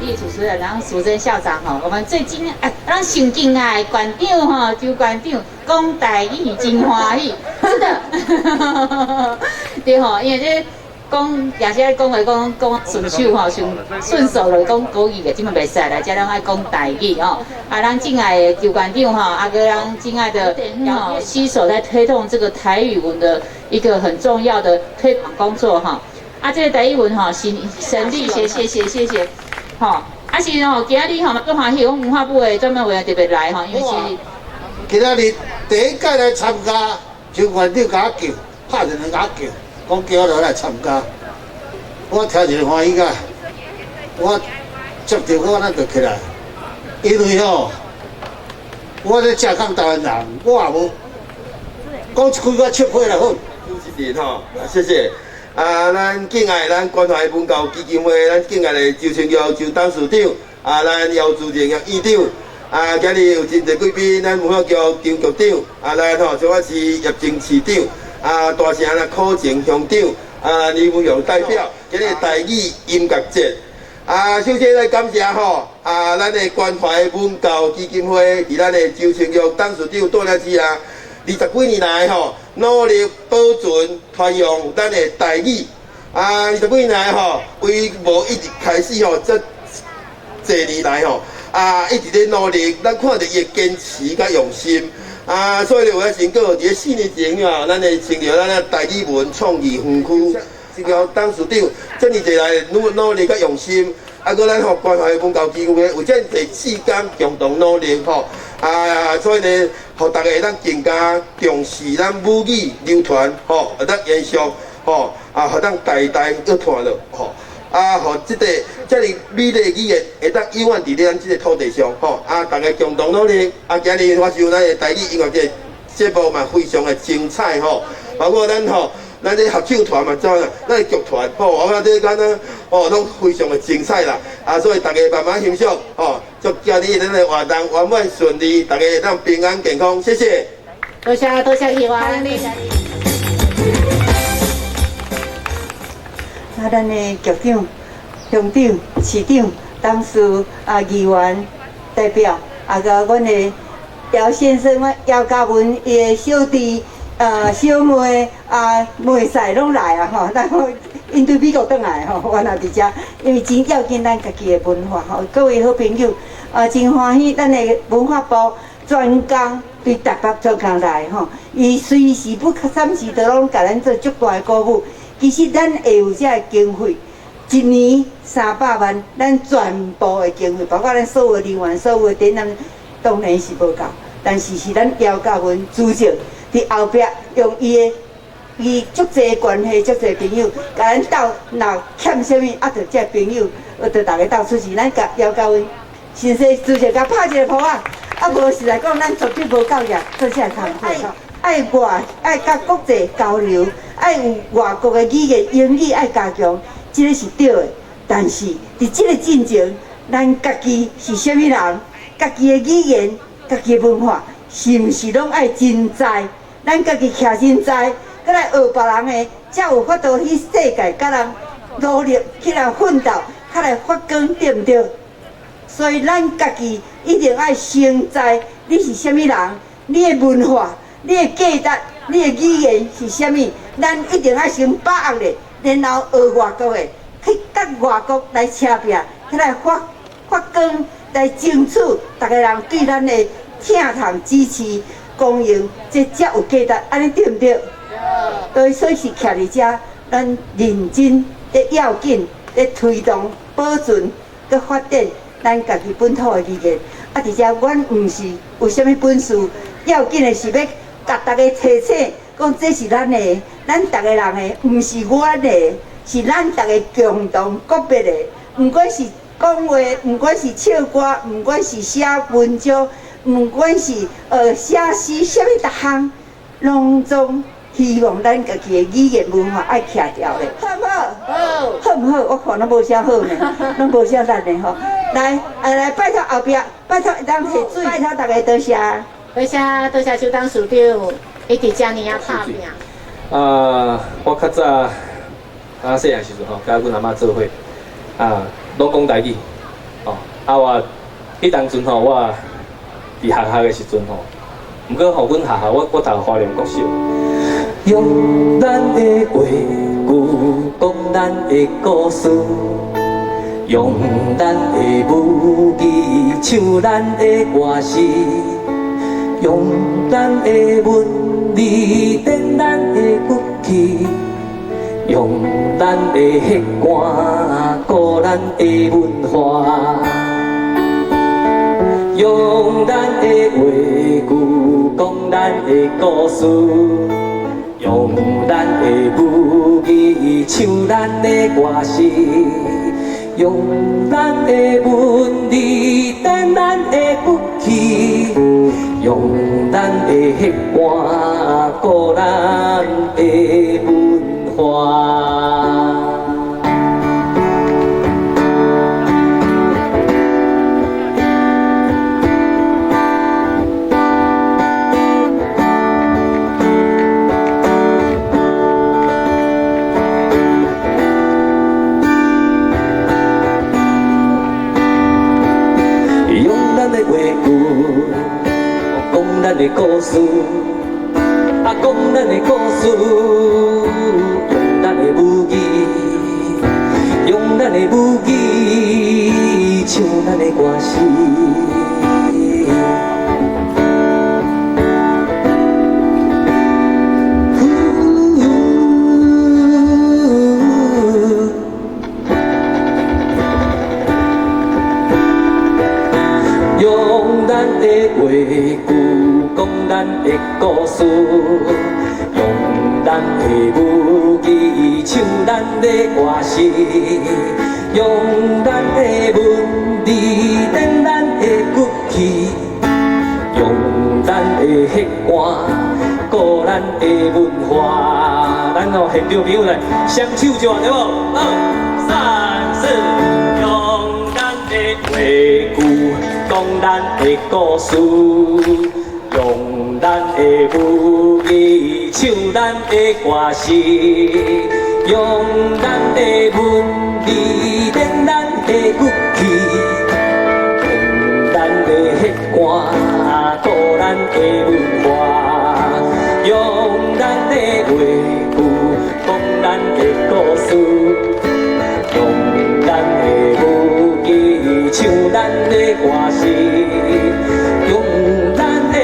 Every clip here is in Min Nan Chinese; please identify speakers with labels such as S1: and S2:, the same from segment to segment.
S1: 麗主持人，然後淑珍校長吼，我們最敬愛，咱上敬愛的館長吼，周館長講台語真歡喜，是的，對吼，因為這講也是愛講話講講順手吼，順順手就講國語的，這馬袂使來，遮攏愛講台語吼。啊，咱敬愛的周館長吼，啊，閣咱敬愛的吼，攜手在推動這個台語文的一個很重要的推廣工作吼。啊，這個台語文吼，是神力，謝謝謝謝謝，吼，啊是吼，今仔日吼嘛足歡喜，阮文化部的專門委員特別來吼，因為是
S2: 今仔日第一屆來參加，周館長共我叫，拍電話共我叫，講叫我落來參加，我聽就歡喜甲，我接著我咱就起來，因為吼，我咧正港台灣人，我也無講一句我笑破來好。
S3: 主持人吼，謝謝。啊，咱敬愛咱關懷文教基金會，咱敬愛的周清玉周董事長，啊，咱姚主任院長，啊，今日有真濟貴賓，咱文化局張局長，啊，咱吼彰化市葉正市長，啊，大城的柯靜鄉長，啊，李文勇代表，今日台語音樂節，啊，首先來感謝吼，啊，咱的關懷文教基金會，佇咱的周清玉董事長帶領之下，20幾年來吼，努力保存傳揚咱的台語。啊，20幾年來吼，為無一直開始吼，這濟年來吼，啊，一直咧努力，咱看著伊的堅持佮用心。啊，所以有的成果，佇咧4年前啊，咱會成立咱的台語文創意園區，這個董事長這爾濟來努努力佮用心，啊，閣咱吼關懷文教基金會有這爾濟志工共同努力吼，啊，所以呢，予大家會當更加重視咱母語流傳吼，會當延續吼，啊，予當代代閣傳落吼，啊，予這個這爾美麗的語言會當永遠佇咧咱這個土地上吼，啊，大家共同努力，啊，今日我想咱的台語音樂節節目嘛非常的精彩吼，包括咱吼，咱這合唱團嘛，怎啊？咱的劇團吼，我看這敢若哦，攏非常的精彩啦！啊，所以大家慢慢欣賞吼，祝今日咱的活動圓滿順利，大家會當平安健康，謝謝。
S1: 多謝多謝議員。
S4: 啊，咱的局長、鄉長、市長、董事啊、議員代表，啊，佮阮的姚先生，阮姚嘉文伊的小弟。小妹啊，妹婿攏來啊吼，咱𪜶對美國轉來吼，我若佇遮，因為真要緊咱家己的文化吼。各位好朋友，啊，真歡喜，咱的文化部專工對台北專工來吼，伊隨時不三時都攏共咱做足大的鼓舞。其實咱會有這个經費，一年300萬，咱全部的經費，包括咱所有人員、所有的展覽，當然是無夠，但是是咱姚嘉文主席。佇後壁用伊的伊足濟關係、足濟朋友，共咱鬥若欠啥物，啊，著這朋友，著逐家鬥出錢，咱共姚嘉文先生主席共拍一個噗仔，啊，無實在講，咱絕對無夠額做這個工作。愛外愛佮國際交流，愛有外國的語言，英語愛加強，這個是對的。但是佇這個進前，咱家己是啥物人，家己的語言、家己的文化，是毋是攏愛真知？咱家己徛真知，閣來學別人的，才有法度去世界佮人努力去來奮鬥，較來發光，對毋對？所以咱家己一定愛先知你是啥物人，你的文化、你的價值、你的語言是啥物，咱一定愛先把握咧，然後學外國的，去佮外國來車拼，去來發發光，來爭取逐个人對咱的疼痛支持。光榮，這才有價值，按呢對毋對？對，所以是徛佇遮，咱認真咧要緊咧推動、保存、閣發展咱家己本土的語言。啊，佇遮阮毋是有啥物本事，要緊的是欲共逐家提醒，講這是咱的，咱逐个人的，毋是阮的，是咱逐家共同國別的。毋管是講話，毋管是唱歌，毋管是寫文章。毋管是寫詩，啥物逐項，攏總希望咱家己的語言文化愛徛牢咧，好毋好？好，好毋好？我看攏無啥好呢，攏無啥力呢吼。來，啊來，拜託後壁，拜託會當提水，拜託大家多謝。
S1: 多謝多謝周董事長，一直遮爾仔拍拚。
S5: 啊，我較早啊細漢時陣吼，佮阮阿嬤做伙，啊，攏講台語，哦，啊我彼當陣吼，我佇學校的時陣吼，毋過吼，阮學校我讀花蓮國小，用咱的話句講咱的故事，用咱的武器唱咱的歌詞，用咱的文字展咱的骨氣，用咱的血汗顧咱的文化，用咱的話句講咱的故事，用咱的武器唱咱的歌詞，用咱的文字展咱的骨氣，用咱的血汗顧咱的文化。用咱的話句講咱的故事，啊講咱的故事，用咱的武器，用咱的武器唱咱的歌詞。用咱的話句講咱的故事，用咱的武器唱咱的歌詞，用咱的文字展咱的骨氣，用咱的血汗顧咱的文化。咱哦現場朋友來雙手一下，對無？二、三、四，用咱的話句講咱的故事，用咱的武器唱咱的歌詞，用咱的文字展咱的骨氣，用咱的血汗顧咱的文化，用咱的話句講咱的故事，用咱的武器唱咱的歌詞，用咱的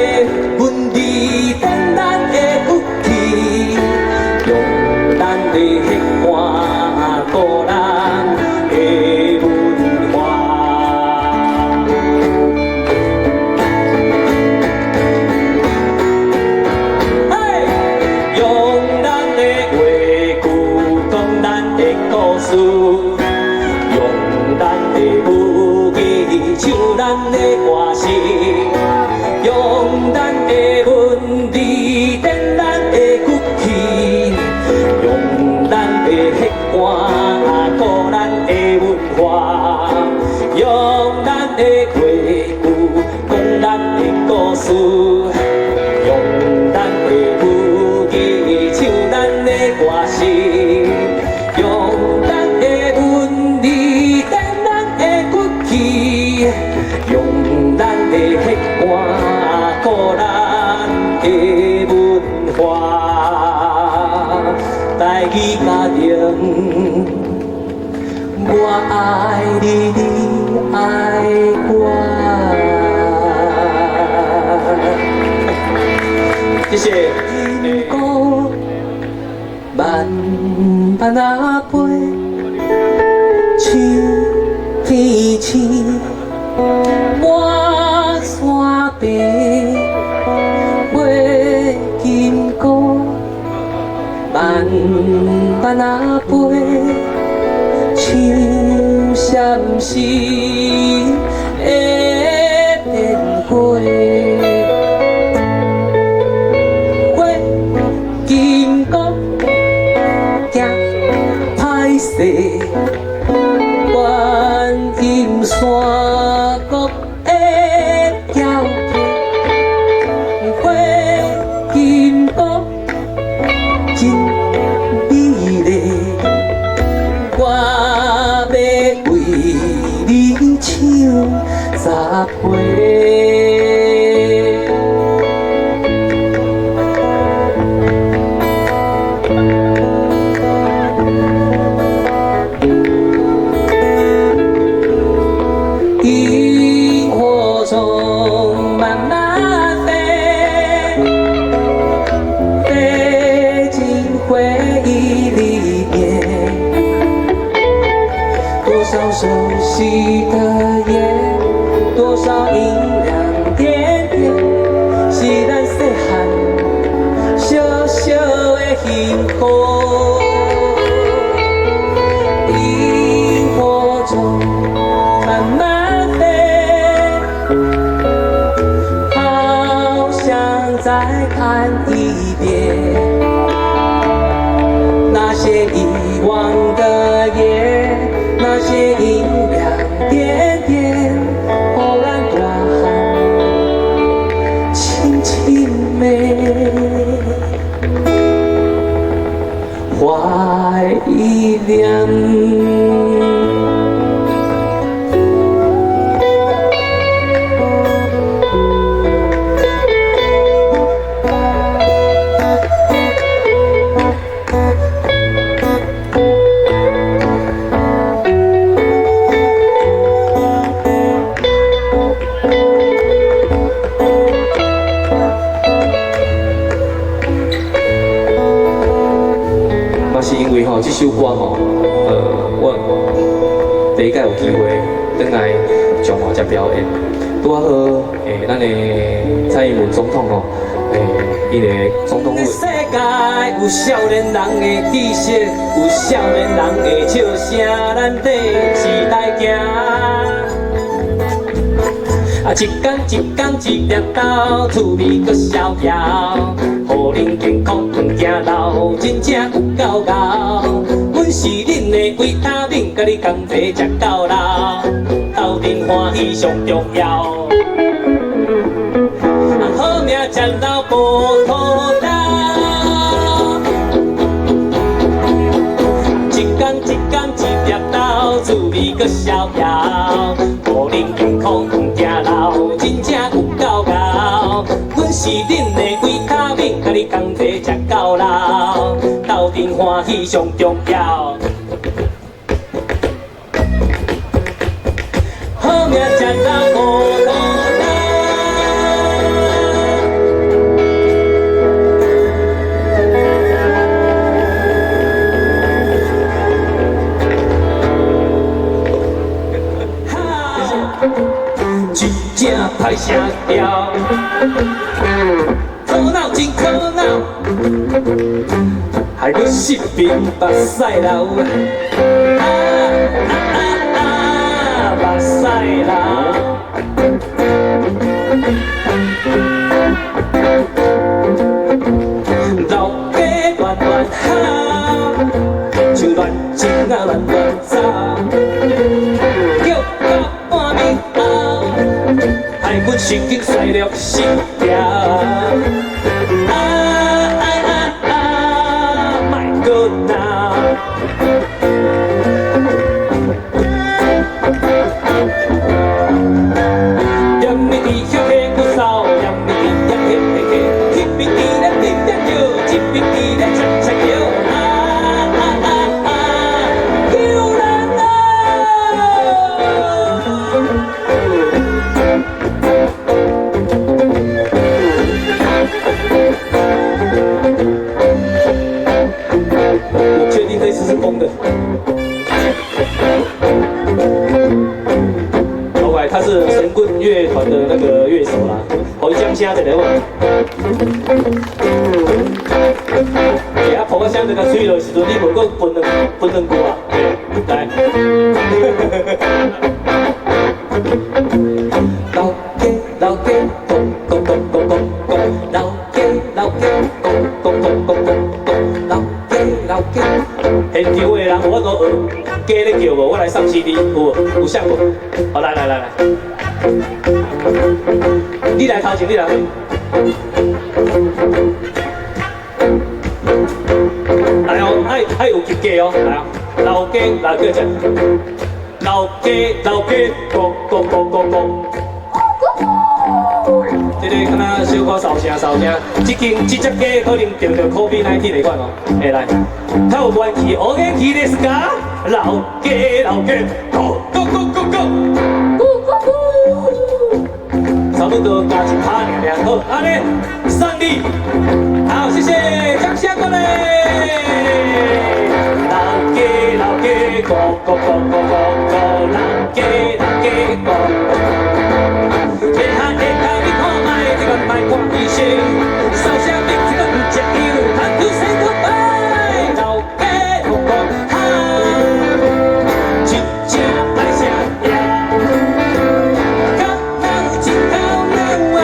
S5: 文字展咱的骨氣，用咱的血汗顧咱的文化。嘿，用咱的話句講咱的故事，用咱的武器唱咱的歌詞，用咱的文字展咱的骨氣，用咱的血汗顧咱的文化，用咱的話句講咱的故事，用咱的武器唱咱的歌詞，用咱的文字展咱的骨氣，用咱的血汗顧咱的文化。台語家庭，我愛你，你愛我。謝謝。金鼓慢慢仔飛，像天星，滿山白，火金姑，慢慢仔飛，像閃烁的電火。火金姑行歹勢，觀音山谷的嬌客，火金姑真美麗，我欲為你唱10回。螢火蟲慢慢飛，飛進回憶裡面，多少熟悉的夜，多少陰涼點點，是咱細漢小小的幸福。螢火蟲慢慢飛，好想再看一遍那些遺忘的夜，那些陰涼點點，予咱大漢深深的懷念。嘛是因為吼，這首歌吼，我第一擺有機會轉來彰化遮表演，拄仔好，咱的蔡英文總統吼，伊的總統府。世界有少年人的氣息，有少年人的笑聲，咱綴時代行。啊，一工一工一粒豆，滋味閣逍遙，予恁健康毋驚老，真正有夠𠢕。阮是恁的維他命，佮你同齊食到老，鬥陣歡喜上重要。啊，好命食老無土豆，一工一工一粒豆，滋味閣逍遙，予恁健康毋驚老，真正有夠𠢕。阮是恁的維他命，佮你同齊食到老，鬥陣歡喜上重要。好命食老無土豆。真正歹聲調，苦惱真苦惱，害阮失眠目屎流，啊啊啊啊，目屎流。老家亂亂吼，像亂情仔亂亂走，叫到半暝後，害阮神經衰弱失調。啊啊啊啊，莫閣鬧。踮你伫歇歇骨梢，踮你伫遐歇歇歇，彼边伫咧滴滴叫，這邊伫咧切切叫，啊啊啊啊，救人啊！我確定這次是崩的。OK，他是神棍樂團的那個樂手啦，予伊掌聲一下好無？欸，啊，噗仔聲就共吹落的時陣，你無閣分兩句啊？對，來。老家老家，講講講講講講，老家老家，講講講講講講，老家老家。現場的人有法度學假咧叫無？我來送 CD，有無？有啥無？好，來來來來，你來頭前，你來。來哦，愛有級格哦，來哦，老家老家食。老家老家，咕咕咕咕咕。這个敢若小可嗽聲嗽聲，這間這隻雞可能著著 COVID-19 的款哦。會來，較有元氣，お元気ですか？老家老家，咕咕咕咕咕，咕咕咕。差不多加一拍爾爾，好，按呢，送你，好，謝謝，掌聲鼓勵。老家老家，咕咕咕咕咕咕，老家老家咕。下下下下，你看覓，這個莫看醫生，嗽聲比這個毋食藥，通去 say goodbye。老家咕咕哈，真正歹聲呀，哭鬧一哭鬧啊，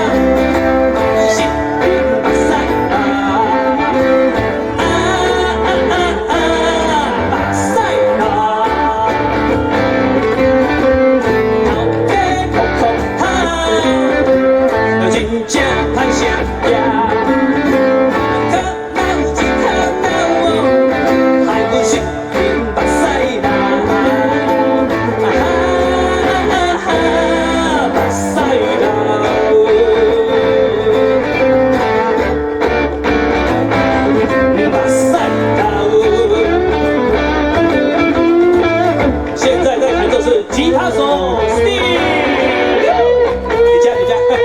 S5: 失眠目屎啊，啊啊啊啊，目屎啊。老家哭哭哈，真正歹聲呀，哭鬧一哭鬧哦，害阮失眠目屎啦，啊哈哈，目屎啦。目屎啦。現在在彈奏是吉他手 Steve，你加你加。目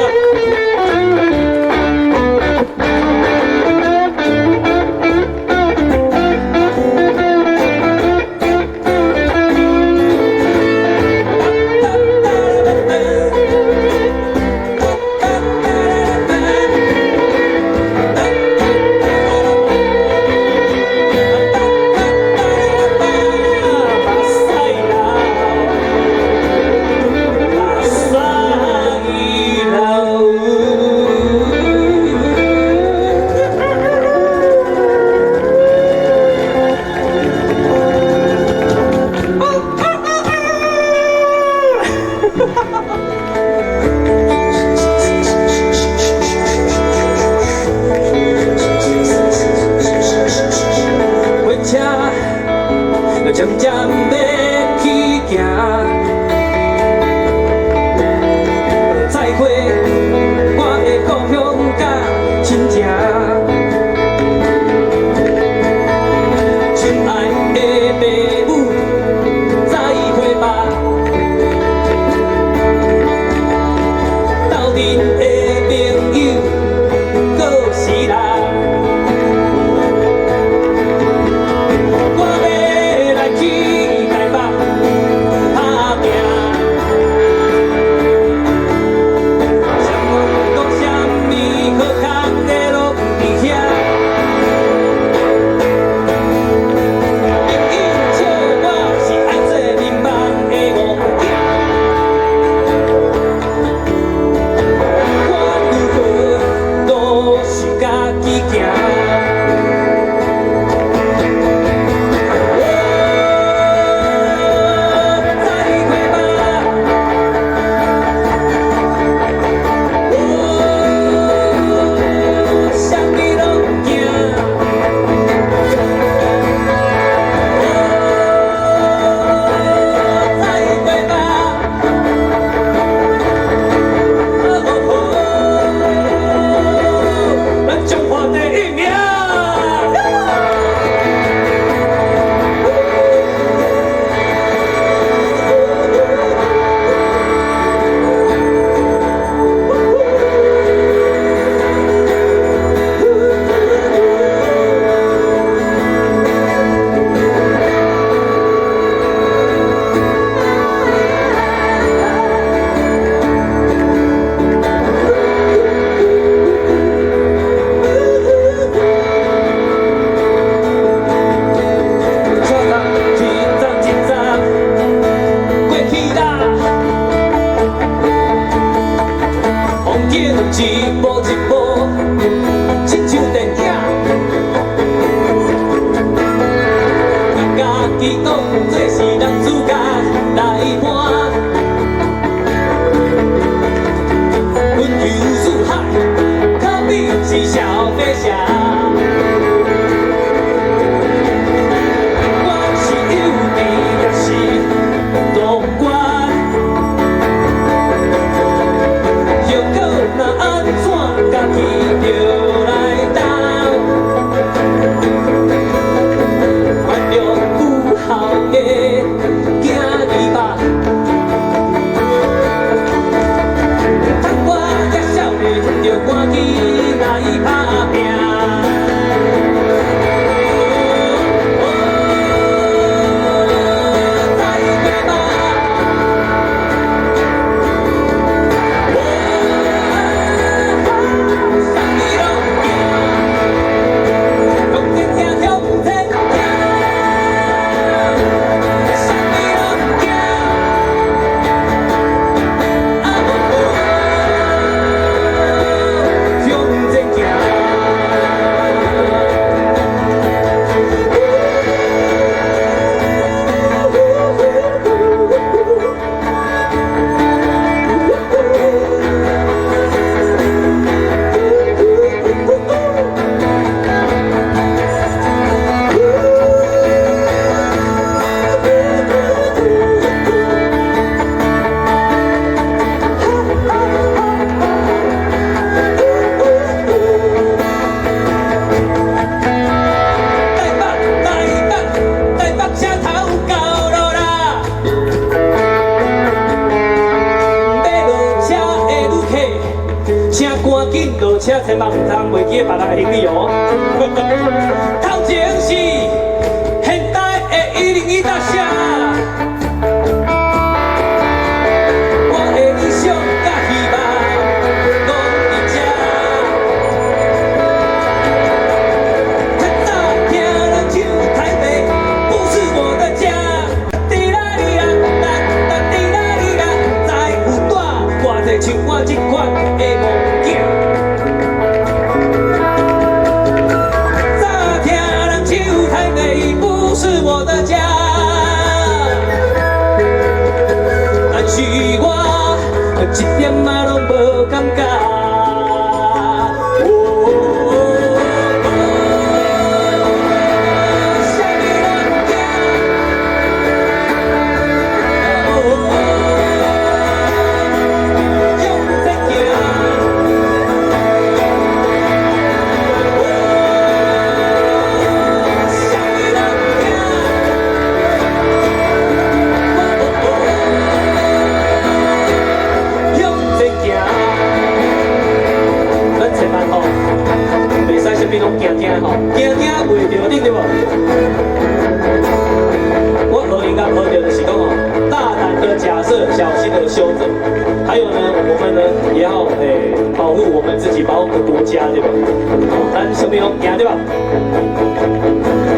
S5: 屎流，目屎流。火車漸漸欲起行，再會我的故鄉佮親情。親愛的爸母，再會吧。鬥陣的朋友，閣是啦。我欲來去台北打拼，啥物講啥物好康的攏佇遐。朋友笑我是愛做眠夢的某囝，我如何都是家己行。再會吧，我啥物攏毋驚。再會吧，咱彰化第一名。一站一站過去啦，風景一幕一幕，親像電影。家己當作是男主角來伴，雲遊四海，可比是小飛俠。我是幼稚，也是浪漫。落車，千萬毋通袂記得別人的行李哦。頭前是現代的101大廈。我的理想佮希望攏佇這。較早聽人唱台北不是我的家，滴啦哩啦，啦啦滴啦哩啦，知有蹛偌濟像我這款的戆囝。早聽人唱台北不是我的家，但是我一點仔攏無感覺。哦，啥物攏驚，哦，向前行。哦，啥物攏驚，哦，向前行。咱千萬吼，袂使啥物攏驚驚吼，驚驚袂著頂對無？我學音樂學著就是講哦，大膽的假設，小心的修正。還有呢，我們呢也要保護我們自己，保護我們國家，對吧？咱啥物攏驚對吧？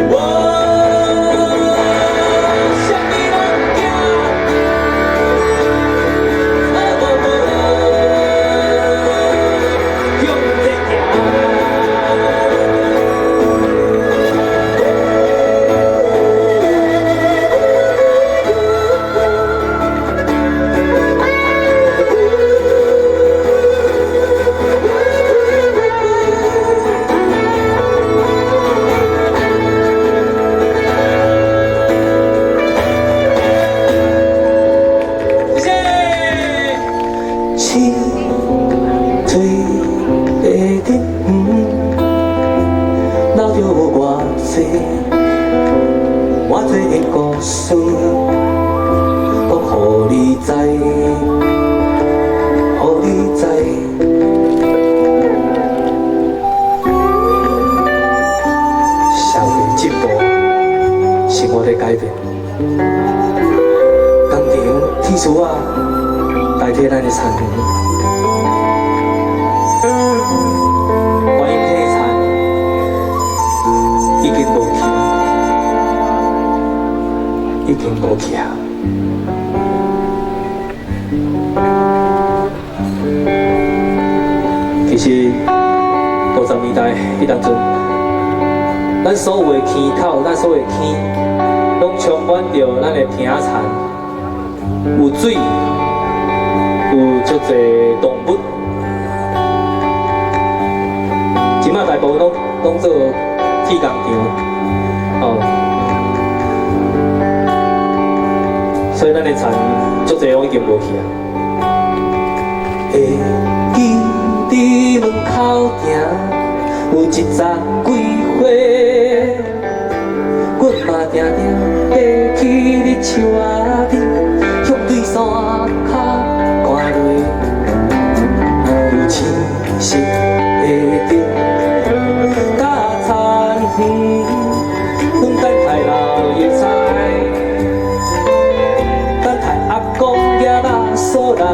S5: 我啥物攏驚，哦，向前行。謝謝。清水的燈留著偌濟偌濟的故事，講予你知，予你知。社會進步，生活咧改變，工廠鐵絲仔代替咱的田園，觀音體田已經無去，已經無去啊！其實50年代彼當陣，咱所有的坑口，咱所有的坑，攏充滿著咱的坪仔田，有水，有足濟動物。這馬大部分攏做鐵工場，哦，所以咱的田足濟攏已經無去啊。會記佇門口埕有一丛桂花，阮嘛定定爬去你樹仔頂，向對山跤看落，有青色的燈，佮田園，阮等待老油菜，等待阿公舉肉索來。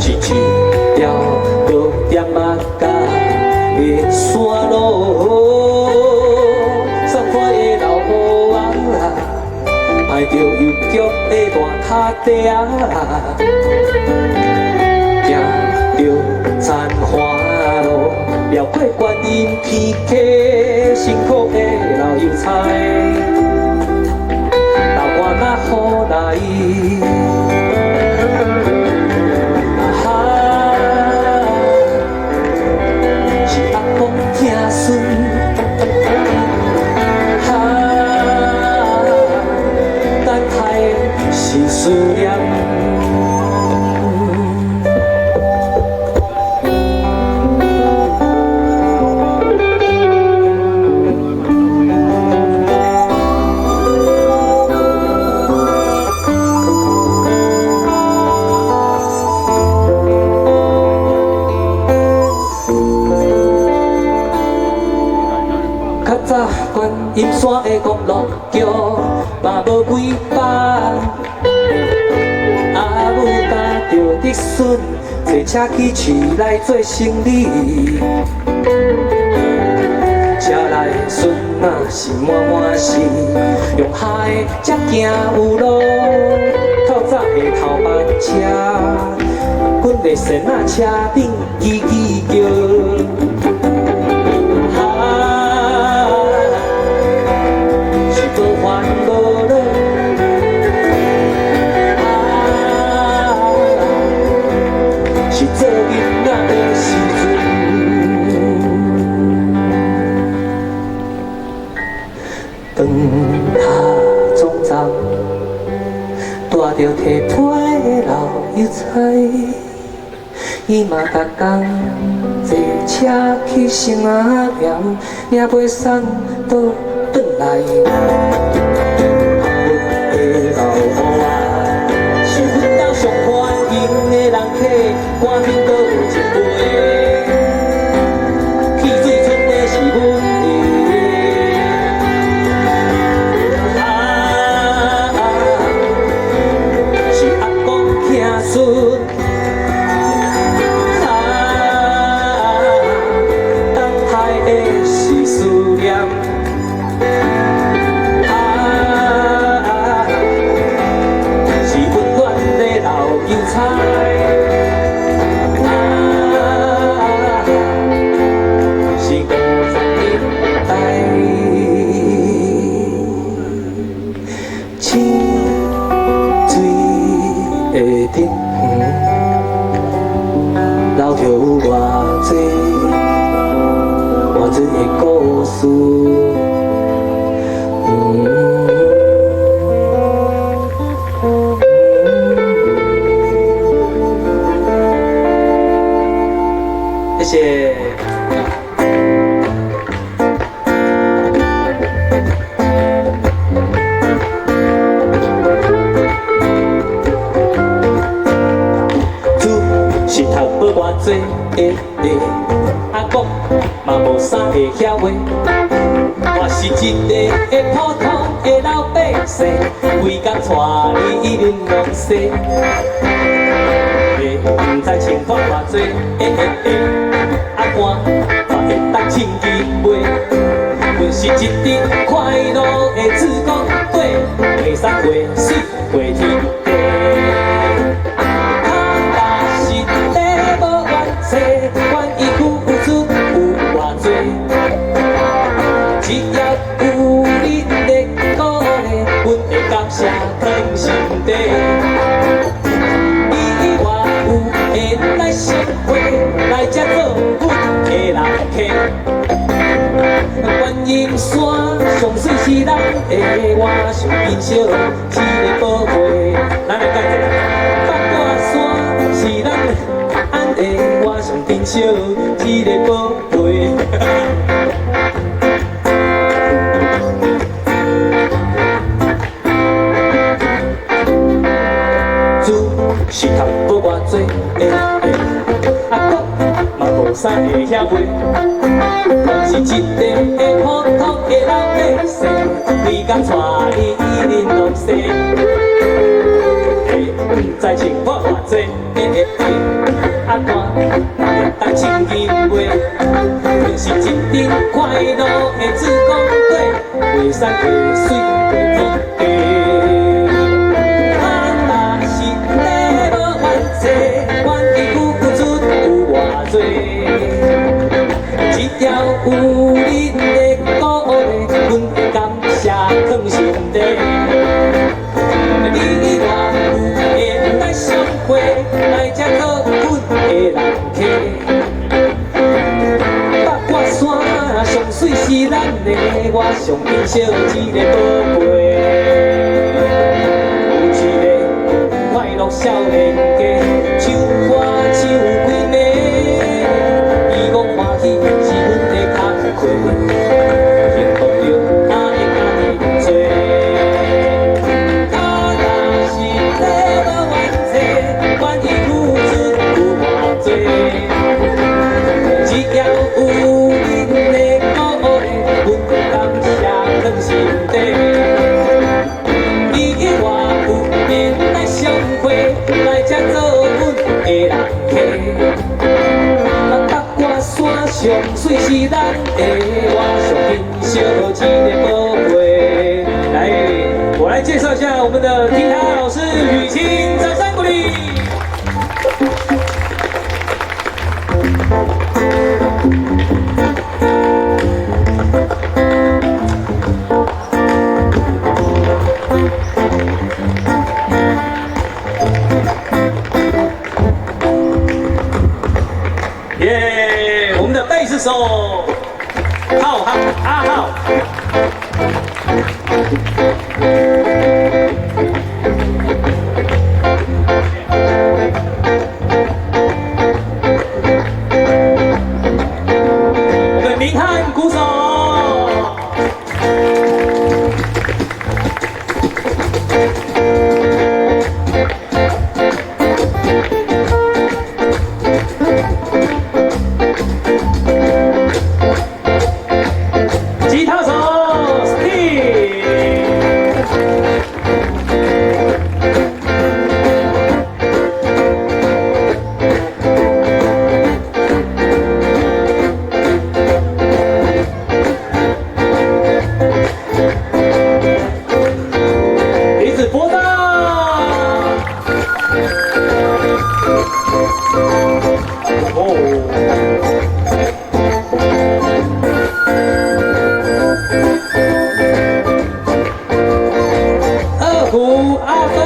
S5: 一條落點仔甲的山路，送看的老母仔，歹著郵局的大跤袋仔，行著残花路，繞過觀音天溪，辛苦的老油菜，流汗若雨來。啊，是阿公疼孫，啊，等待是思念。叫嘛無幾擺。阿母擔著侄孫，坐車去市內做生理。車內的孫仔是滿滿是，用下的才行有路。透早的頭班車，滾在仙仔車頂吱吱叫。啊，是無煩無惱。啊，是做囡仔的時陣。長頭總站，帶著提批的老油菜，伊嘛逐工坐車去生仔寮，也袂送倒轉來。阮的老母啊，是阮兜上歡迎的人客，趕緊閣有一杯。汽水剩的是阮的。啊，是阿公疼孫。啊，等待的是思念。啊，是溫暖的老油菜。啊，是50年代清水的頂園，留著偌濟偌濟的故事。謝謝。書是讀無偌濟的，阿公嘛無啥會曉畫。我是一個普通的老百姓，規工帶你啉濃西。毋知穿看偌濟，阿寒嘛會當穿金袂。阮是一支快樂的志工隊，爬山爬水爬天地。若是你無怨濟，願意付出有偌濟。只要有恁的鼓勵，阮會感謝藏心底。你我有緣來相會，來這做阮的人客。觀音山上水是咱的，我上珍惜這个寶貝。咱來講一下，八卦山是咱按的，我上珍惜這个寶貝。書是讀無偌濟的，阿公嘛無啥會曉畫。我是一个普通的老百姓，規工帶你啉濃西。毋知穿破偌濟，阿寒嘛會當穿金袂。阮是一支快樂的志工隊，爬山爬水爬天地。若是你無怨濟，願意付出有偌濟。只要有恁的鼓勵，阮會感謝藏心底。你我有緣來相會，來這做阮的人客。八卦山上水是咱的，我上珍惜這个寶貝。有一个快樂少年家，唱歌唱幾暝，伊講歡喜是阮的工課，幸福著愛家己做。若是你無怨濟，願意付出有偌濟。只要有恁的鼓勵，阮會感謝藏心底。水是咱的，我上珍惜這个寶貝。來，我來介紹一下我們的吉他老師雨晴，掌聲鼓勵。耶！我們的貝斯手浩浩阿浩。我們明翰鼓手。吉他手 Steve。笛子博大。哦。二胡阿芬。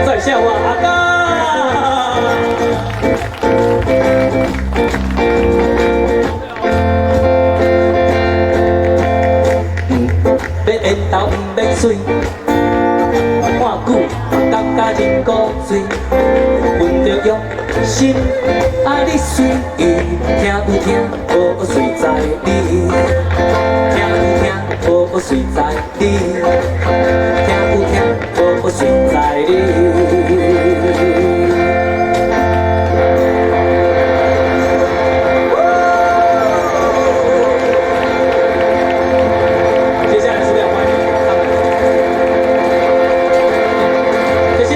S5: 在下我阿刚。毋免缘投，毋免媠，看久感覺真古錐。闻著用心愛你隨意，聽有聽無隨在你，聽有聽無隨在你，聽有聽無隨在你。接下來是要歡迎他們，謝謝。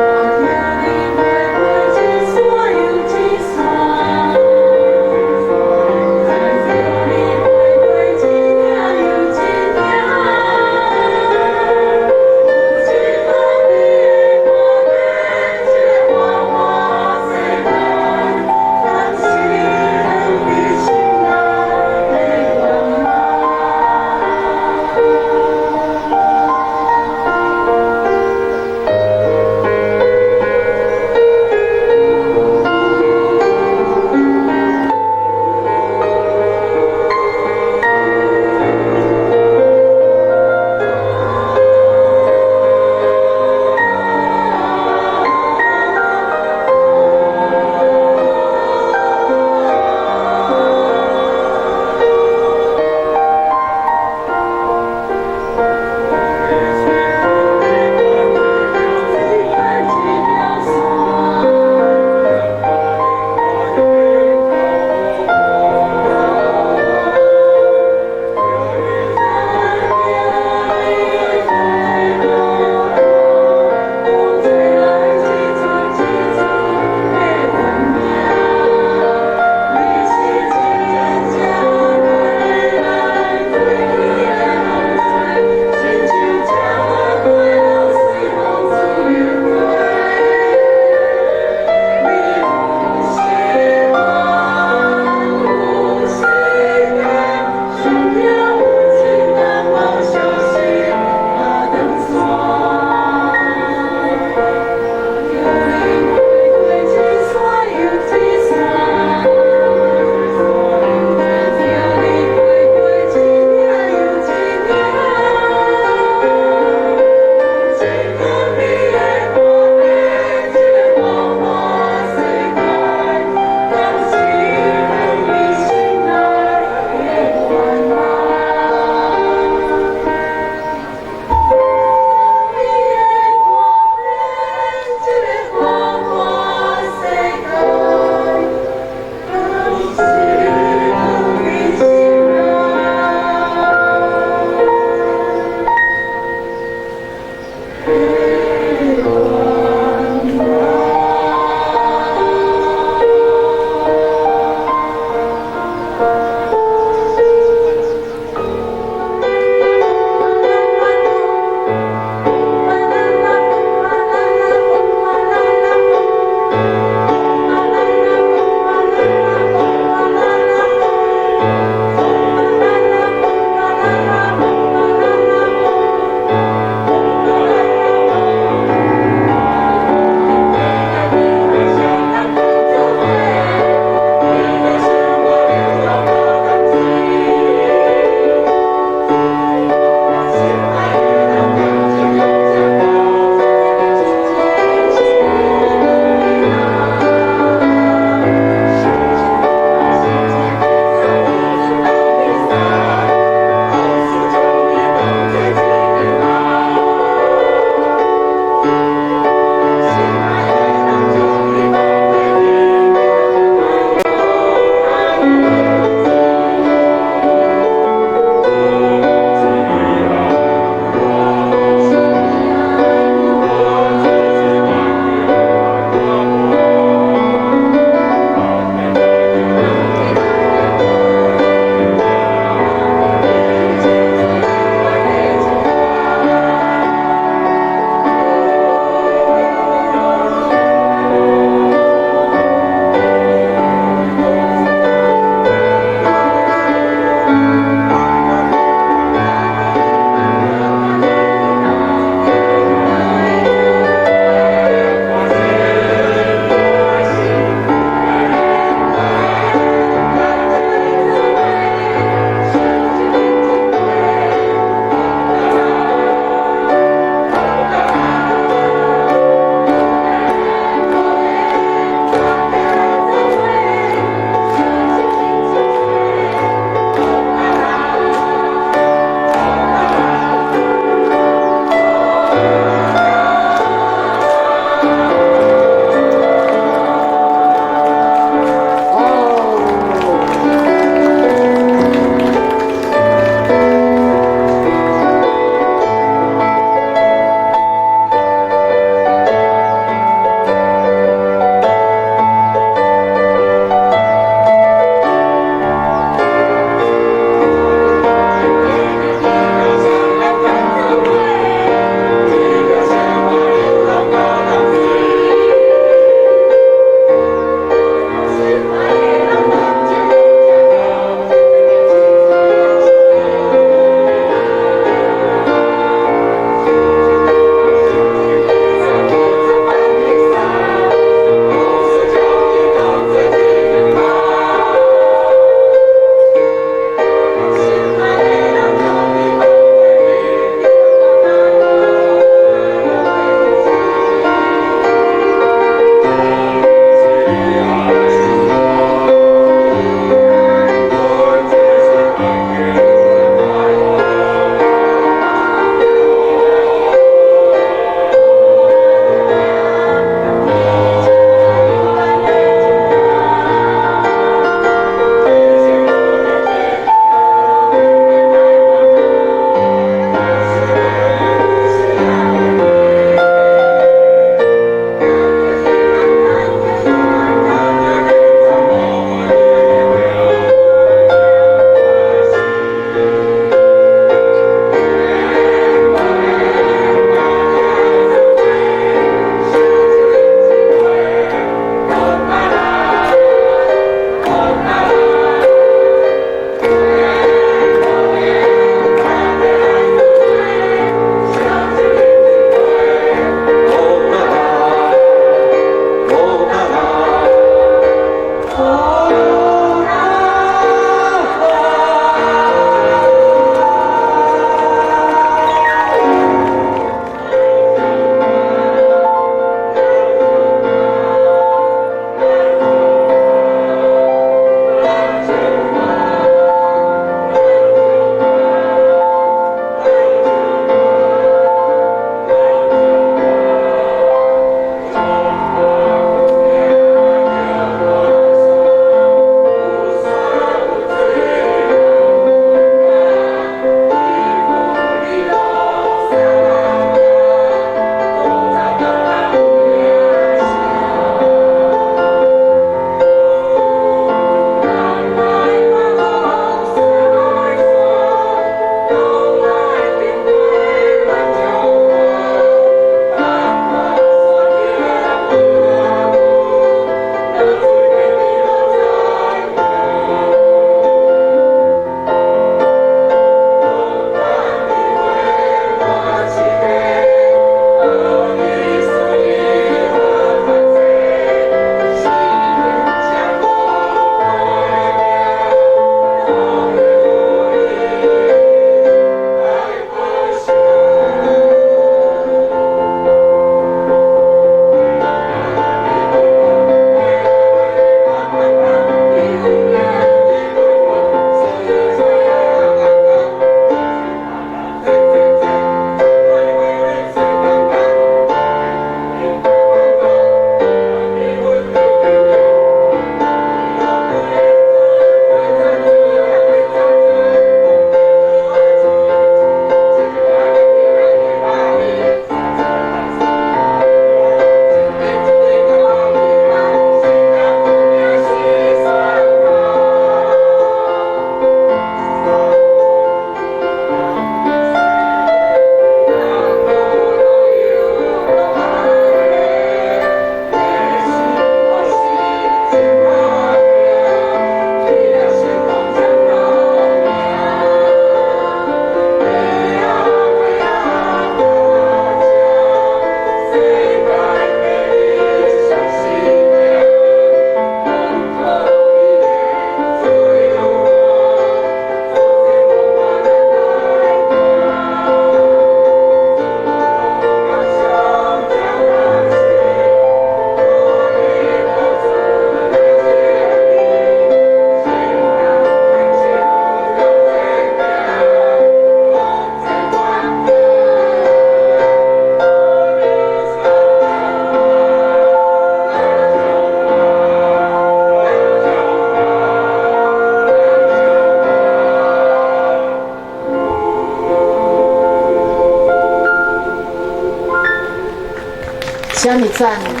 S1: 啥物赞？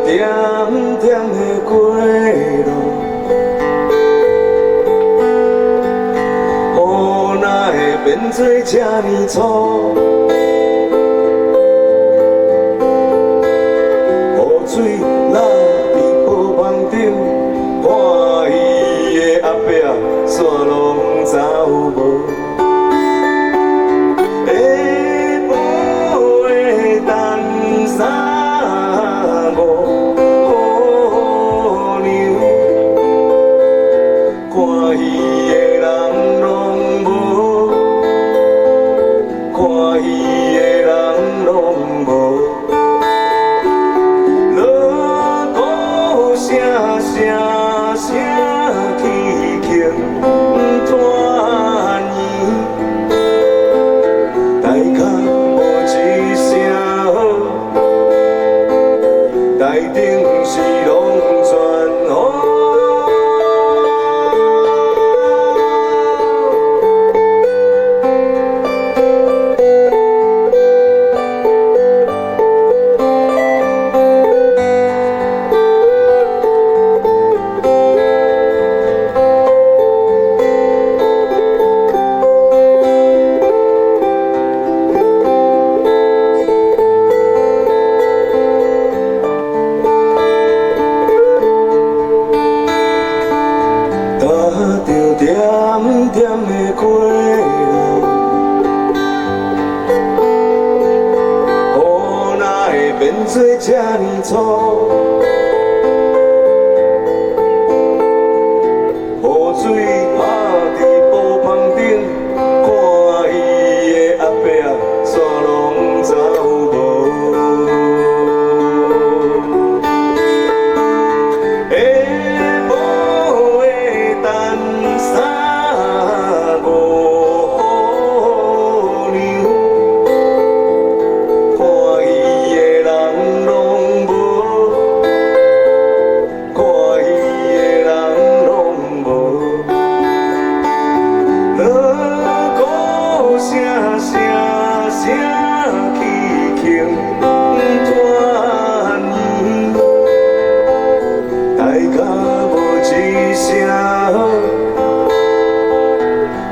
S6: 点点的过路。
S5: 做這呢粗？雨水落佇布棚頂，看戲的阿伯煞攏走無。下晡的等三五娘，看戲的人攏無，看戲的人攏無。鑼鼓聲聲聲去輕團圓，大家無一聲好，台頂是攏全烏。踏著點點的街路，雨哪會變做這呢粗？雨水拍佇布棚頂，看戲的阿伯煞攏走無。下晡的等三五娘，看戲的人攏無，看戲的人攏無。鑼鼓聲聲聲去輕團圓，大家無一聲好，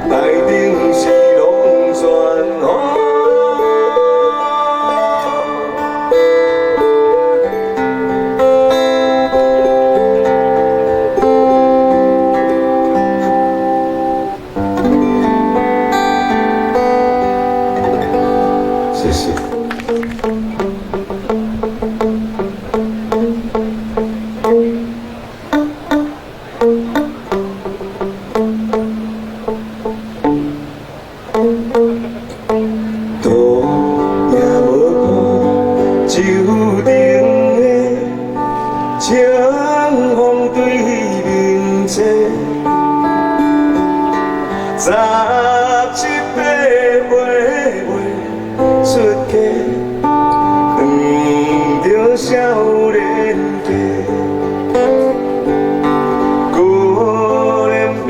S5: 台頂是攏全烏。謝謝。路也無看，樹頂的清風對面吹，十七八歲未出嫁，遇著少年家。孤單表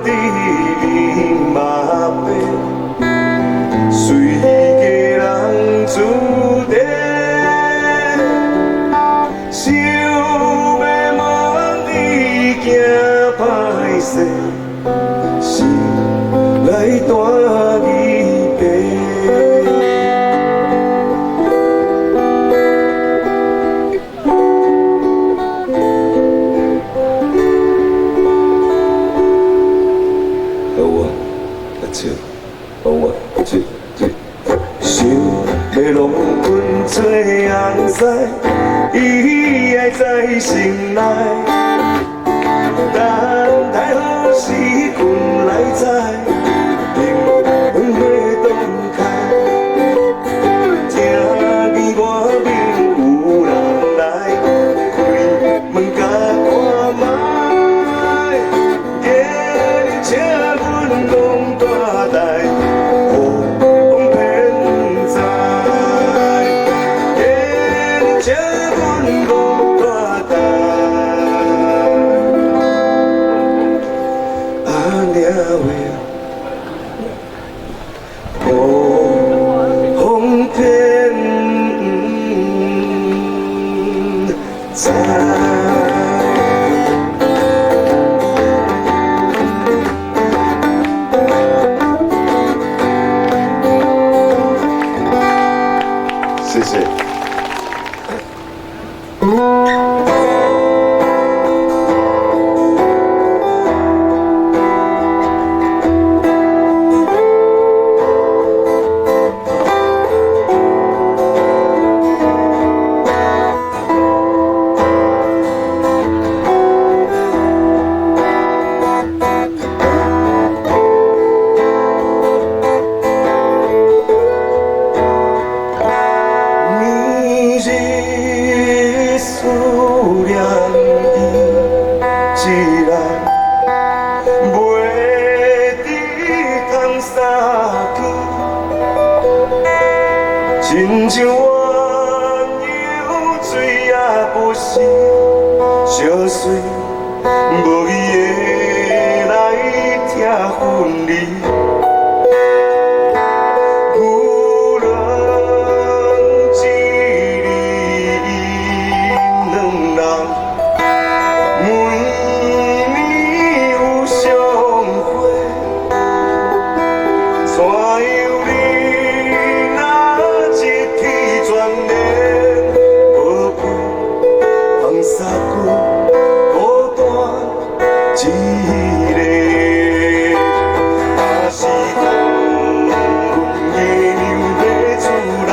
S5: 弟面目白，随家人住地，想欲问你惊歹势，心内大疑白。One, two, one, two, three. 想欲郎君做翁婿，伊愛在心內。等待好時君來載，燈花當開。聽見外面有人來，開門共看覓。今日請阮講大代，予騙财。今日請阮講大代，阿娘話，予騙财。
S6: 人袂得通相见，亲像鸳鸯水也不是相随，无义的来疼分离。牛郎一日两人，每年有相会，怎样你若一去全然无配，放下阮孤单一个。若是讲阮月娘欲出来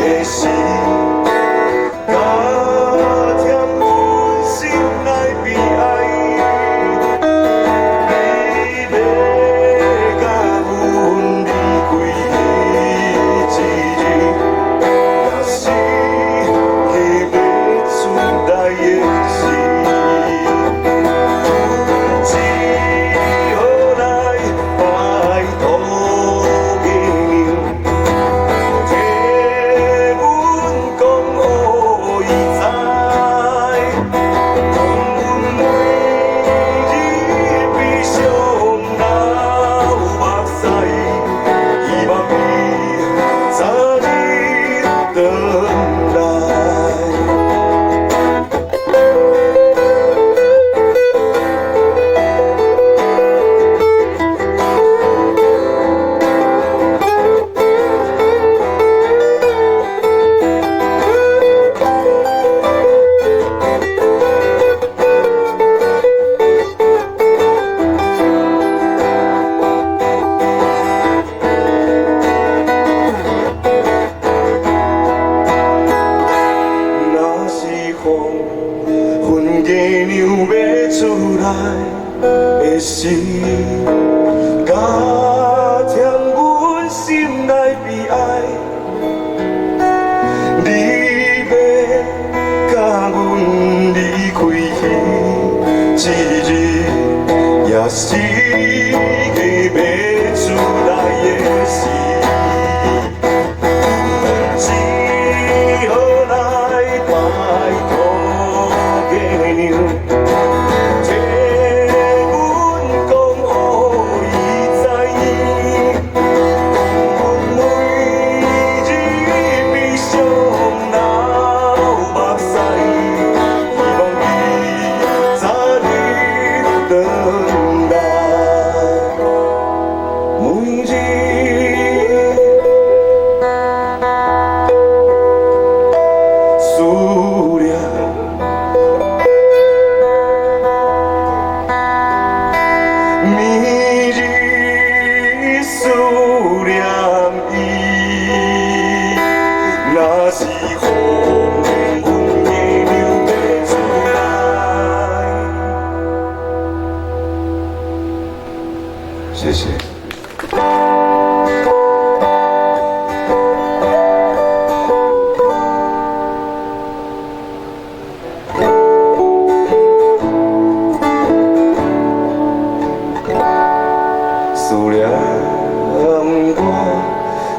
S6: 的时，加添阮心内悲哀。你欲共阮离开彼一日，也是彼欲出来的时。阮只好来拜托月娘，替阮讲予伊知，讲阮每日悲伤流目屎，希望伊早日转来。若是黄昏月娘欲出来的时，加添阮心内悲哀。你欲共阮离开彼一日，也是彼欲出来的时。只好来拜托月娘，替阮讲予伊知，讲阮每日悲伤流目屎，希望伊早日转来。每日思念，每日思念伊。若是黄昏月娘欲出来，谢谢。思念我，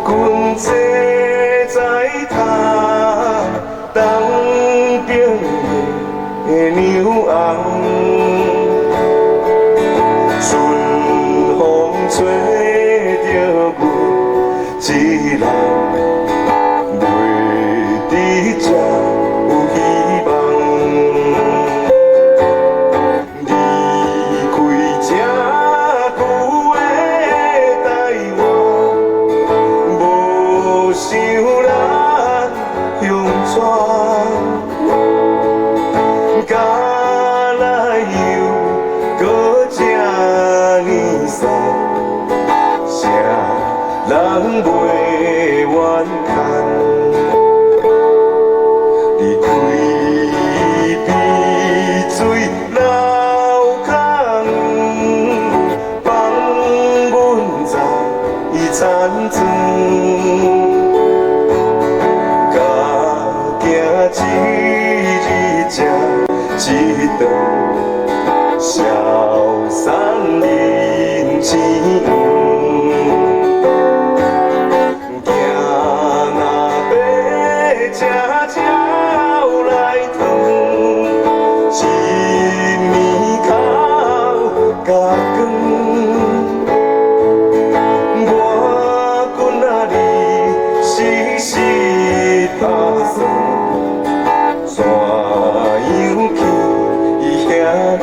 S6: 阮坐在塔东边的娘翁，春风吹著阮一人，袂得才有希望。离开这久的台湾，无想咱乡村，敢来又阁这呢散，啥人袂怨叹？离开碧水老空，放阮在残庄。甲行一日才一顿，消散人生远。行若爬车鸟来转，一暝哭甲光。我阮仔你时时打算，怎样去遐远？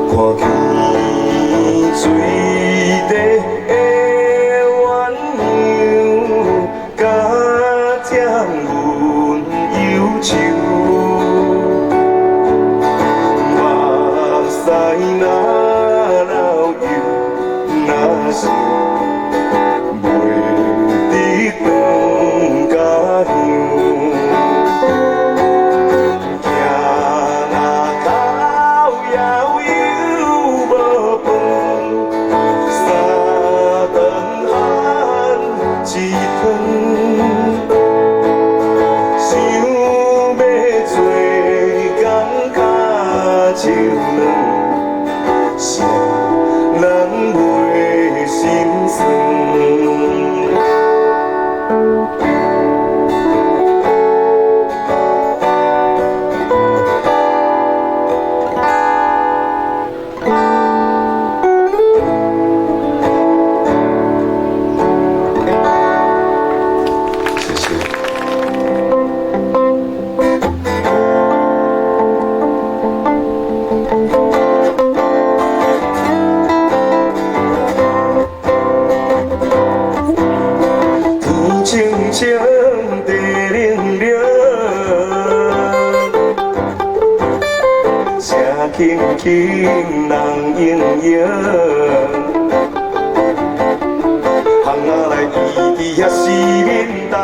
S6: 看见水底的鸳鸯，甲添阮忧愁。目屎若流又若想，袂得转家乡。行若哭也犹无饭，三顿罕一顿。想欲做工跤手软，啥人袂心酸？谢谢。天青青，地冷冷，声轻轻，人盈盈。巷仔内伊伫遐四面斗，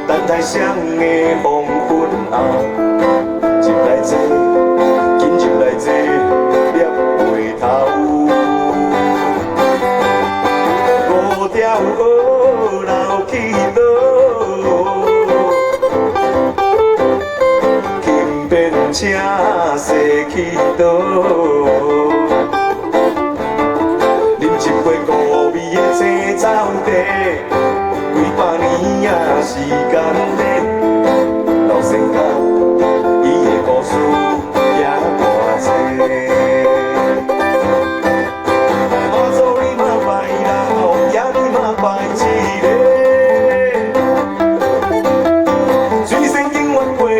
S6: 等待谁的黄昏后。入来坐，紧入来坐，摄被头。五条河流去倒，轻便车驶去倒。啉一杯孤味的青草茶，几百年仔时间咧，老先甲伊的故事也偌济。妈祖你嘛拜啦，王爷你嘛拜一个。水仙永远过去，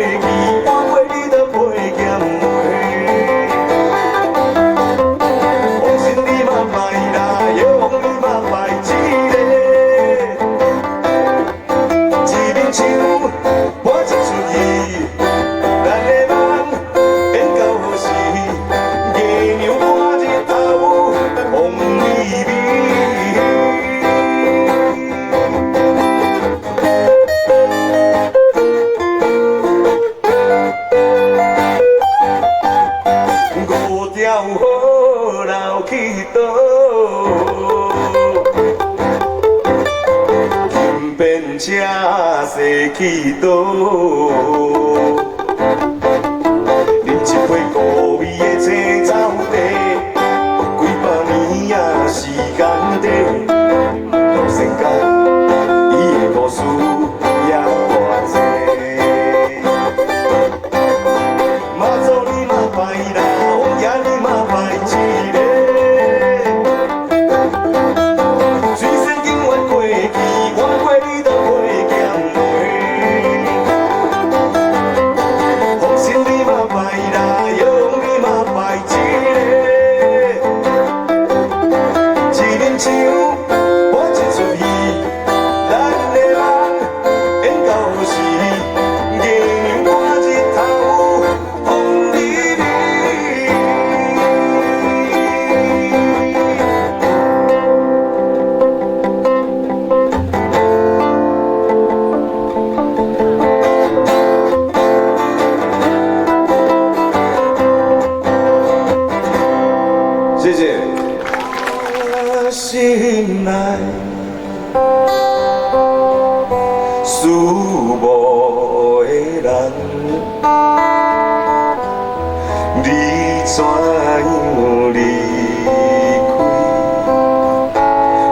S6: 半杯你都袂嫌袂。王神你嘛拜啦，药王你嘛拜一个。一面唱，我一出戏，咱的梦变到何时？月娘半日头，风微微。五条河流去倒，轻便车驶去倒。啉一杯孤味的青草茶，几百年仔时间短，老仙甲伊的故事也偌济。妈祖你嘛拜啦，王爷你嘛拜一个。水仙永远过去，换过你都袂嫌袂。风神你嘛拜啦，药王你嘛拜一个。一面墙。心內，思慕的人，你怎樣離開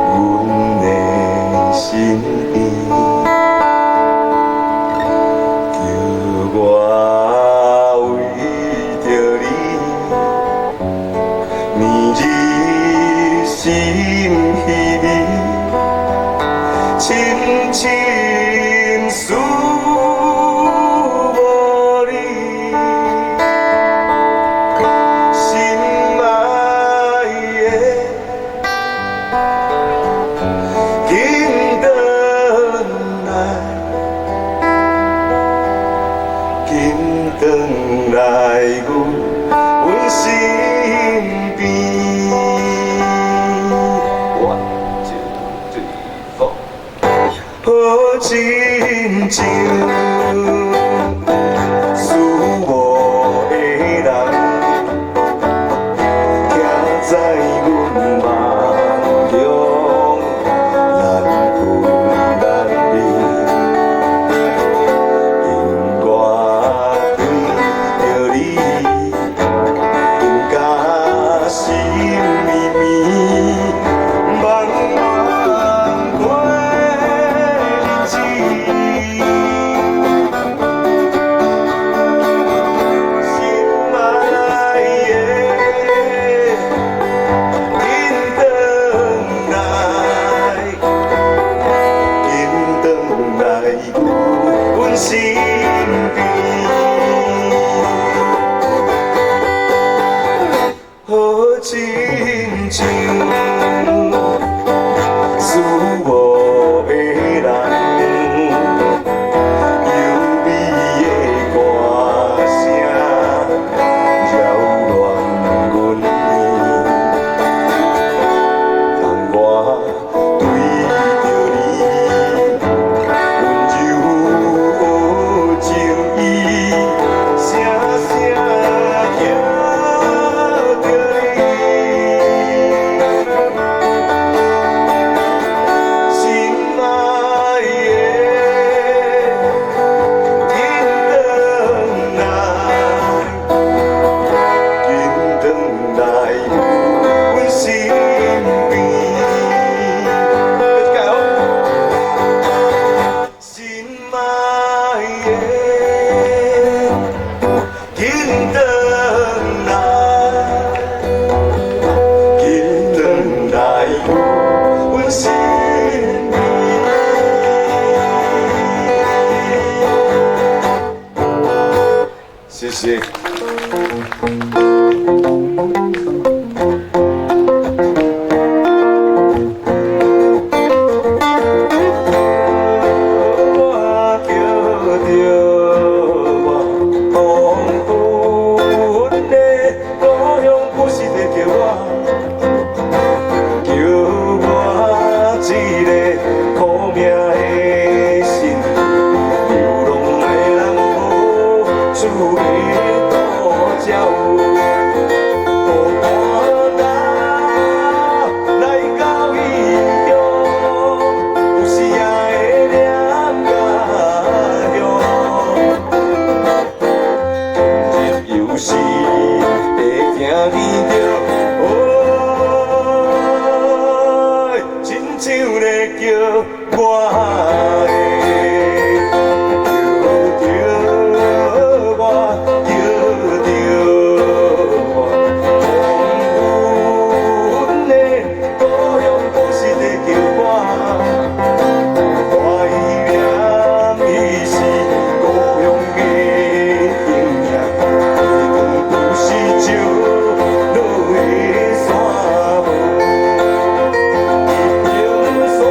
S6: 阮的身邊？叫我為著你，暝日心稀微，深深思慕你，心愛的，緊轉來，緊轉來阮身邊。
S3: One, two, three, four。
S6: 好親像思慕的人，徛在阮夢中，難分難離。因我對著你，更加心绵綿，茫茫過日子。心愛的，緊轉來，緊轉來阮身邊。好親像思慕的人，優美的歌聲擾亂阮耳。當我對著你，溫柔情意，聲聲叫著你。心愛的，緊轉來，緊轉來阮身邊。加油！心愛的，緊轉來，緊轉來阮身邊。謝謝。我叫著我，黃昏的故鄉不是在叫我，叫我這個苦命的心，流浪的人無厝的倒鸟。孤單來到異鄉，有時也會念家鄉。今日有時會聽見著，哦，親像咧叫我的，叫著我，叫著我，黃昏的故鄉不是在叫我。懷念彼時故鄉的形影，光不是照落的山無。一平山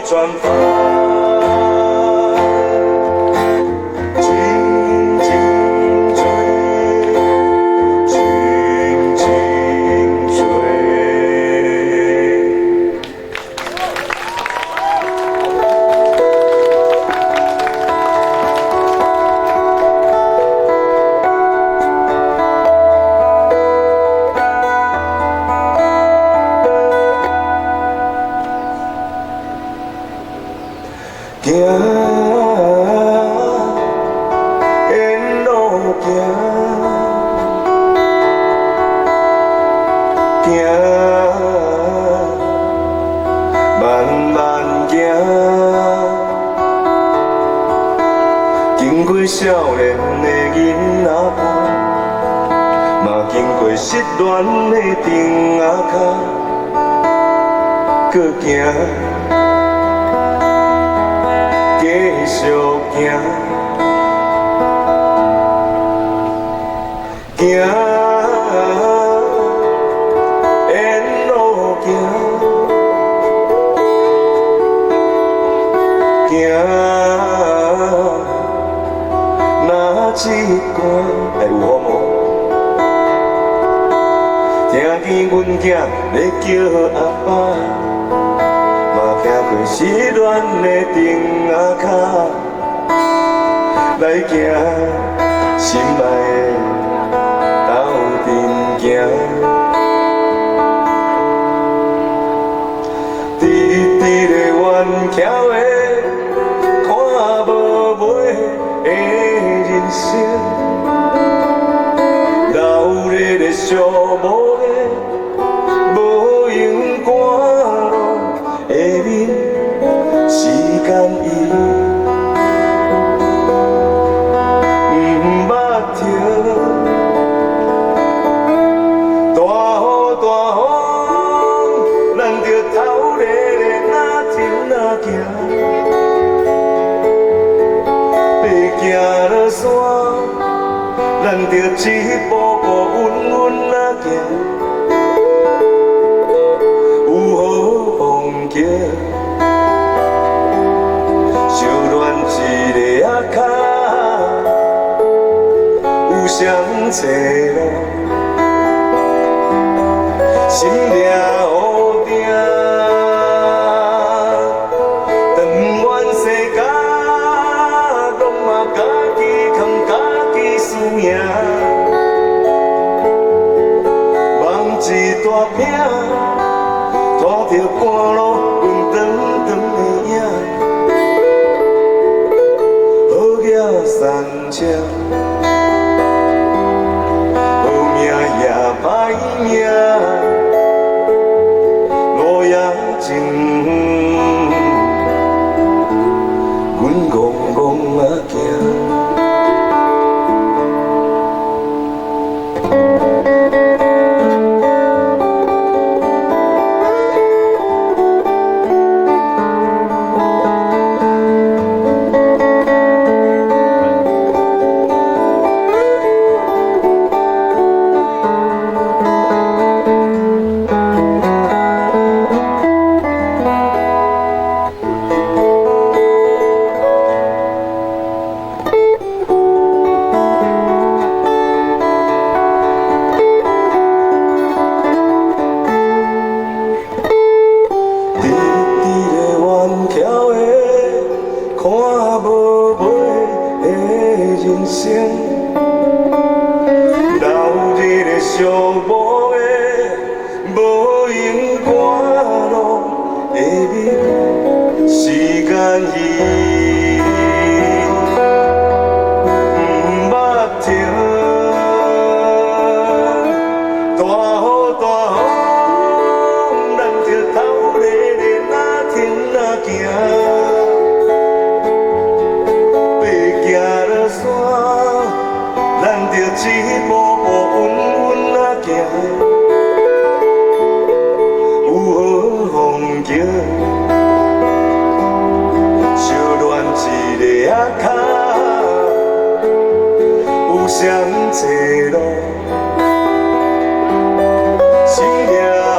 S6: 转翻，轻轻吹，轻轻吹。行，沿路行，行，慢慢行，经过少年的囡仔伴，嘛经过失恋的钉仔跤，阁行。继续行，行，沿路行，行，若一寒会有风无？听见阮囝咧叫阿爸。嘛行过失恋的钉仔跤，来行心爱的斗阵行。直直的远桥的，看无尾的人生，闹热的寂寞的，无闲赶路的面，时间伊毋捌停。大雨大风，咱著头咧咧若停若行，爬行落山，咱著一步步稳稳仔行。有好风景，相恋一个仔跤，有谁找路？心掠乌定，长远世界，拢嘛家己扛，家己输赢。梦一大片，拖著赶路，阮长长的影，好举三车，好命也歹命，路也真远，阮戆戆仔行。直直的远桥的，看无尾的人生，闹热的寂寞的，无闲赶路的面，时间伊毋捌停。大雨大风，咱著头咧咧若停若行，爬行落山，咱著一步步稳稳仔行。有好风景，相恋一个仔跤，有谁找路？心掠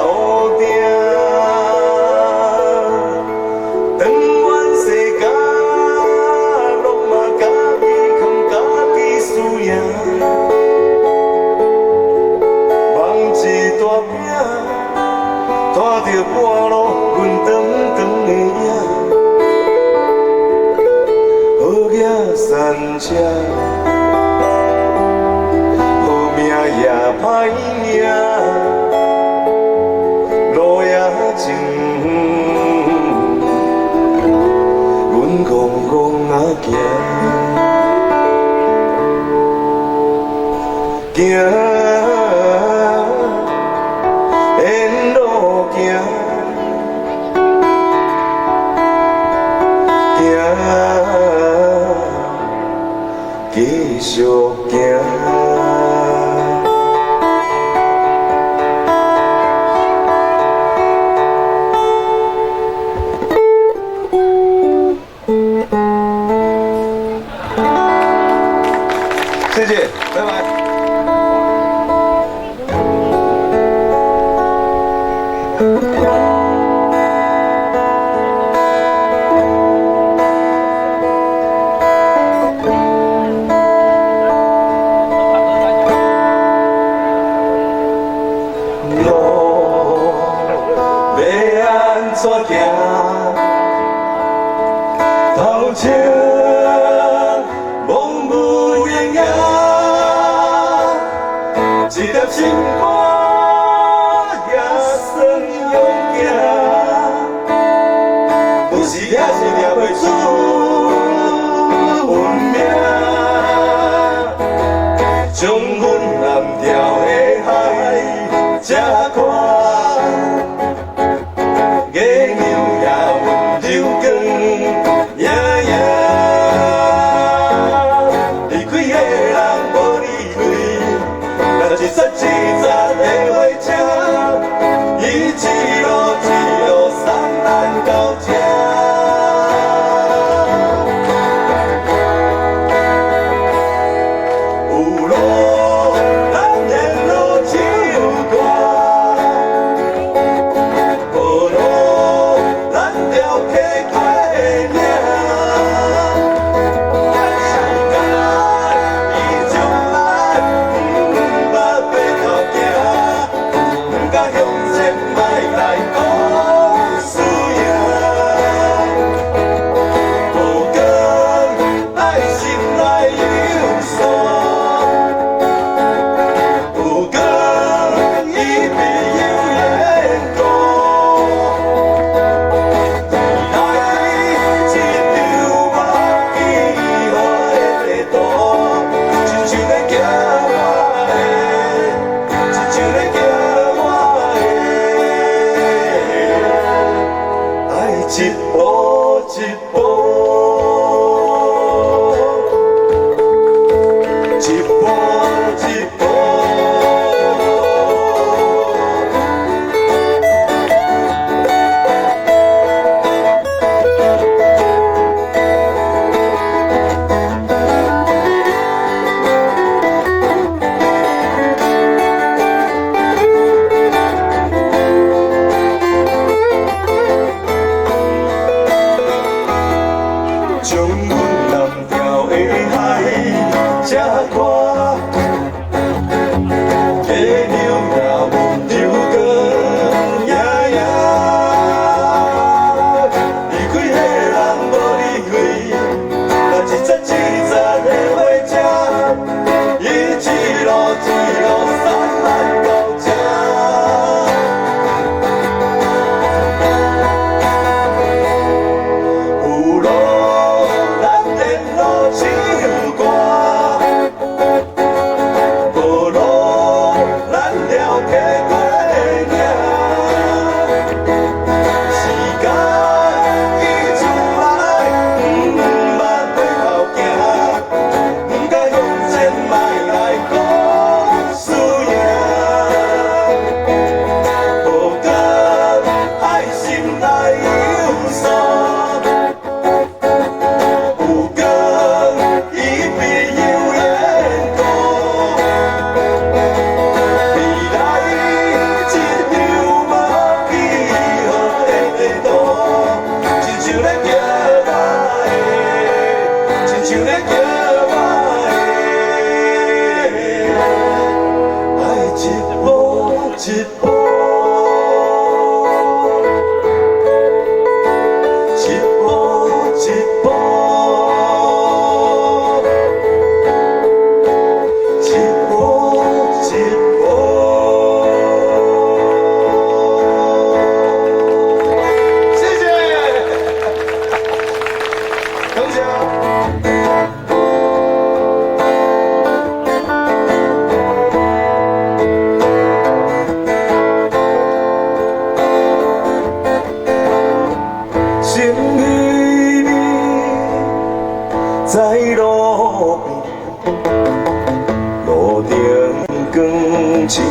S6: 乌定，长這，好命也歹命，路也長，阮戆戆仔行，行，沿路行。行，繼續行。謝謝，拜拜。路欲按怎行？頭前茫無影影，一粒心肝也算勇敢，有時也是念袂出阮名，將阮南調的海這寬，月娘也溫柔光影影。離開的人無離開，若一節一節的火車，伊一路一路送咱到這。有路咱沿路唱歌，無路咱雕刻過領。時間伊將咱毋捌回頭行，毋敢向前莫來講輸贏。無光愛心內有數，有光伊必有緣故。未來這場馬起雨的地圖，親像咧行我的，親像咧行我的，愛一步一步，一步一步。將阮南調的海這寬，月娘也溫柔光影影。離開的人無離開，若一節一節的火車，伊一路一路送咱到這。有路咱沿路唱歌，無路咱了解過領。時間伊將來毋捌回頭行，毋敢向前莫來講輸贏。無光愛心內有數，有光伊必有緣故。未來這場馬起雨的地圖，親像咧叫我的，親像咧叫我的，愛一步一步，一步一步。醒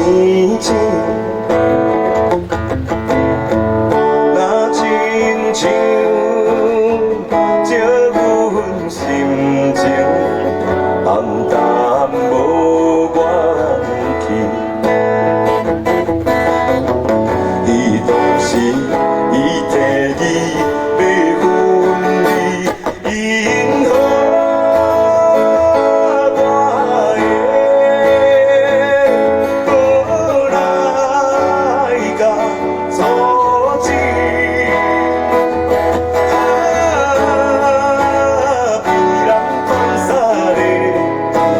S6: 醒。若親像照阮心情，暗淡無元氣。伊當時伊提議欲分離，因何我會過來共阻止？啊，被人講啥咧，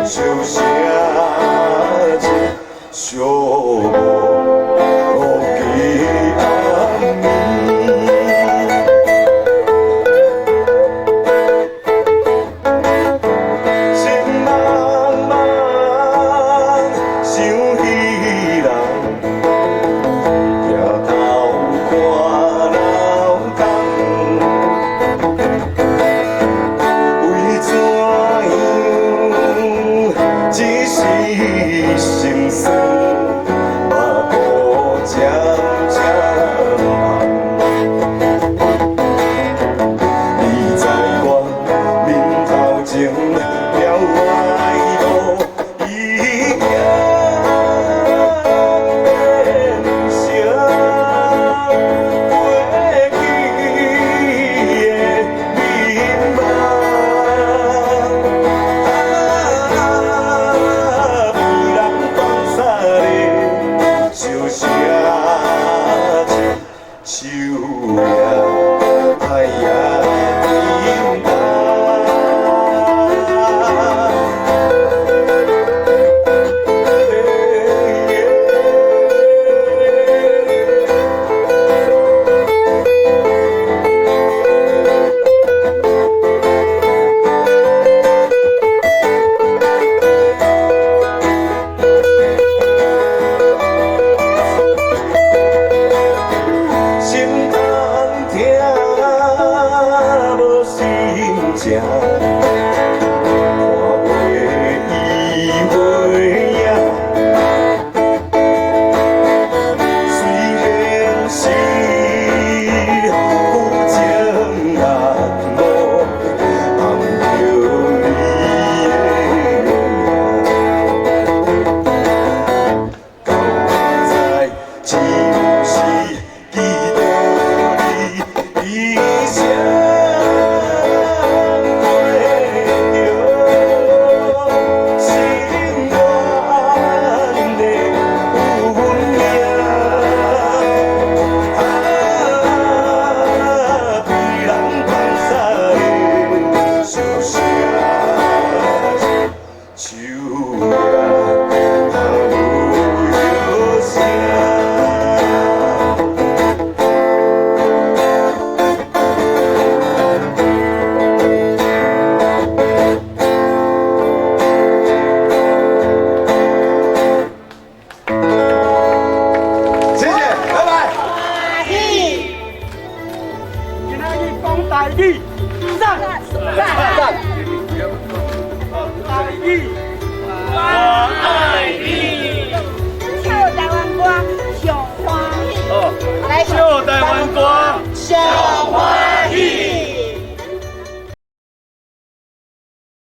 S6: 相聲一寂寞記暗暝。心茫茫想彼人，抬頭看老空，為怎樣一時心酸，目顧漸漸紅。你在我面頭前表愛路，已經變成過去的美夢。啊，被人講啥咧，相聲一手也愛也沉重。心痛疼無心情。